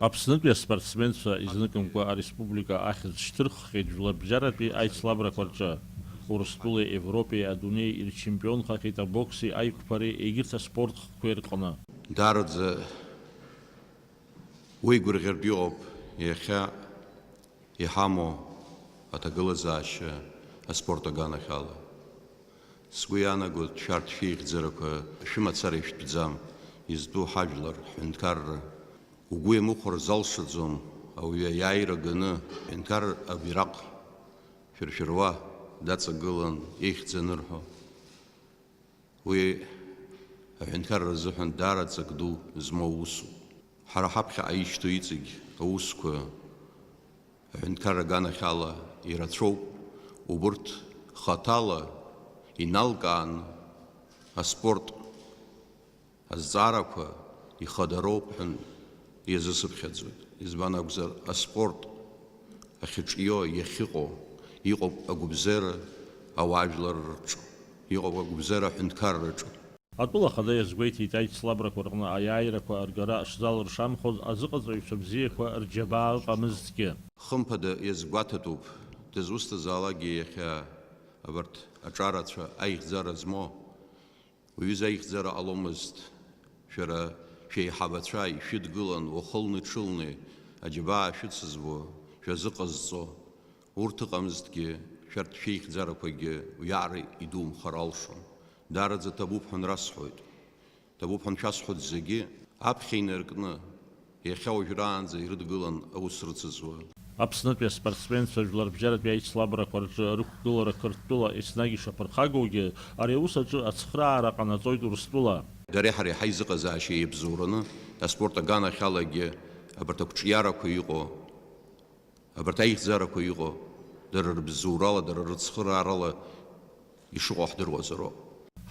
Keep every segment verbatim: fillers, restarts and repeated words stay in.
Аԥснытәи аспортсменцәа изныкымкәа ареспублика ахьӡ шьҭырххьеит жәларбжьаратәи аицлабрақәа рҿы. Урыстәылеи Европеи адунеи ирчемпионхахьеит абокси аиқәԥареи егьырҭ аспорт хкқәеи рҟны. Даараӡа уи гәырӷьартә иҟоуп иахьа иҳамоу аҭагылазаашьа аспорт аганахьала. Сгәы иаанагоит, шәарҭ шәеихьӡарақәа шәымацара ишәтәӡам, изтәу ҳажәлар, ҳҳәынҭқарра. Угәы иамыхәар залшаӡом, ауаҩы аиааира ганы, ҳҳәынҭқар абираҟ шәыршәыруа даҵагылан еихьӡ анырҳәо. Уи аҳәынҭқарра азыҳәан даара ҵак ду змоу усуп. Ҳара ҳаԥхьаҟа ишьҭоу иҵегь аусқәа аҳәынҭқарра аганахьала ирацәоуп, убырҭ хаҭала иналкааны аспорт азҵаарақәа ихадароуп ҳәа иазысыԥхьаӡоит. Избан акәзар, аспорт ахьыҿио, иахьыҟоу, иҟоуп агәыбзиара ауаажәлар рҿы, иҟоуп агәыбзиара аҳәынҭқарраҿы. Атәыла ахада иазгәеиҭеит аицлабрақәа рҟны аиааирақәа ргара шзалыршамхоз азыҟаҵаҩцәа бзиақәа рџьабаа ыҟамызҭгьы. Хымԥада, иазгәаҭатәуп, дызусҭазаалакгьы иахьа абарҭ аҿарацәа аихьӡара змоу уаҩы изы аихьӡара ҟаломызт. Шәара шәеиҳабацәа ишәыдгылан уахылни-ҽылни аџьабаа шәыцызбо, шәазыҟазҵо, урҭ ыҟамызҭгьы, шәарҭ шәеихьӡарақәагьы уиаҟара идумхар алшон. Даараӡа ҭабуп ҳәа нрасҳәоит. Ҭабуп ҳәа ншәасҳәоит зегьы, аԥхьа инаркны, иахьа уажәраанӡа ирыдгылан аус рыцызуа. Аԥснытәи аспортсменцәа жәларбжьаратәи аицлабрақәа рҿы рықәгылара Қырҭтәыла еснагь ишаԥырхагоугьы, ари аус аҿы ацхыраара ҟанаҵоит Урыстәыла. Дареи ҳареи ҳаизыҟазаашьа еибзоураны, аспорт аганахьалагьы абарҭ ақәҿиарақәа иҟоу, абарҭ аихьӡарақәа иҟоу, дара рыбзоурала, дара рыцхыраарала ишыҟоу ҳдыруазароуп.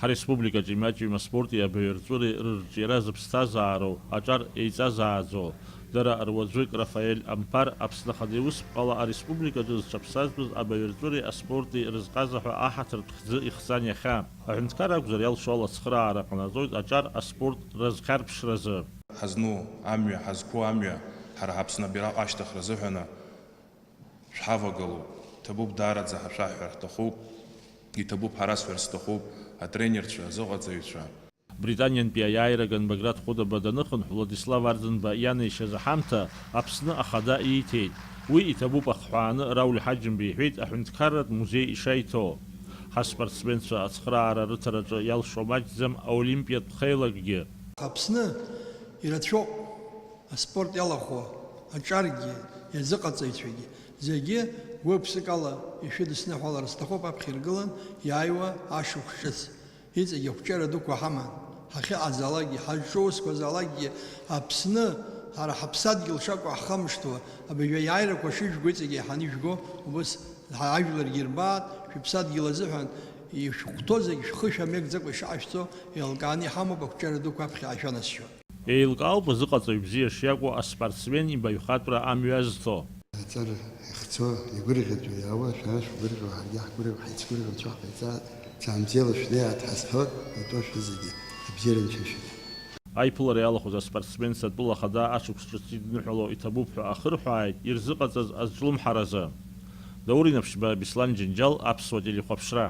Ҳареспубликаҿы имаҷҩым аспорти абаҩрҵәыреи рырҿиара зыԥсҭазаароу аҿар еиҵазааӡоу, дара руаӡәык Рафаель Амԥар Аԥсны Ахада иусԥҟала ареспубликаҿы зҽаԥсазтәыз абаҩрҵәыреи аспорти рызҟаза ҳәа аҳаҭыртә хьӡы ихҵан иахьа. Аҳәынҭқар акәзар, иалшо ала ацхыраара ҟанаҵоит аҿар аспорт разхьарԥшразы. Ҳазну амҩа, ҳазқәу амҩа, ҳара ҳаԥсны абираҟ ашьҭыхра азыҳәаны шәҳавагылоуп. Иҭабуп даараӡа ҳашәаҳҳәар ҳҭахуп, иҭабуп ҳарасҳәар сҭахуп, атренерцәа, азыҟаҵаҩцәа. Британиантәи аиааираган Баграт Хәыдаба даныхынҳә, Владислав Арӡынба ианеишьаз аҳамҭа Аԥсны Ахада ииҭеит. Уи иҭабуп ахҳәааны Рауль Ҳаџьымба иҳәеит аҳәынҭқарратә музеи ишаиҭо. Ҳаспортсменцәа ацхыраара рыҭараҿы иалшо маҷӡам аолимпиатә хеилагьы. Аԥсны ирацәоуп аспорт иалахәу аҿаргьы, иазыҟаҵаҩцәагьы, зегьы гәык-ԥсыкала ишәыдысныҳәалар сҭахуп аԥхьа иргылан иааиуа ашықәс ҿыц. Иҵегь ақәҿиара дуқәа ҳаман. Ҳахьыҟазаалакгьы, ҳазҿу усқәазаалакгьы, Аԥсны, ҳара ҳаԥсадгьыл шакәу ҳхамышҭуа, абыржәы аиааирақәа шыжәго иҵегь еиҳаны ижәго, убыс ҳажәларгьы ирбаат, шәыԥсадгьыл азыҳәан ишәыхәҭоу зегь шәхы шәамеигӡакәа ишаашәҵо еилкааны иҳамоуп, ақәҿиара дуқәа аԥхьа аашәанасшьо. Еилкаауп азыҟаҵаҩ бзиа шиакәу аспортсмен ибаҩхатәра амҩа азҭо. Аҵар ихцо, игәырӷьаҵәо иаауа, шәара шәгәырӷьо, ҳаргьы ҳгәырӷьо, ҳаицгәырӷьо, анцәа ҳҟаиҵа, цамзела шәнеиааит ҳазҳәоит, атәы шәызегьы абзиара анцәа ишәыҭ. Аиԥылара иалахәыз аспортсменцәа атәыла ахада ашықәс ҿыц идныҳәало иҭабуп ҳәа ахырҳәааит ирзыҟаҵаз азҿлымҳаразы. Даур Инаԥшьба, Беслан Џьынџьал, Аԥсуа телехәаԥшра.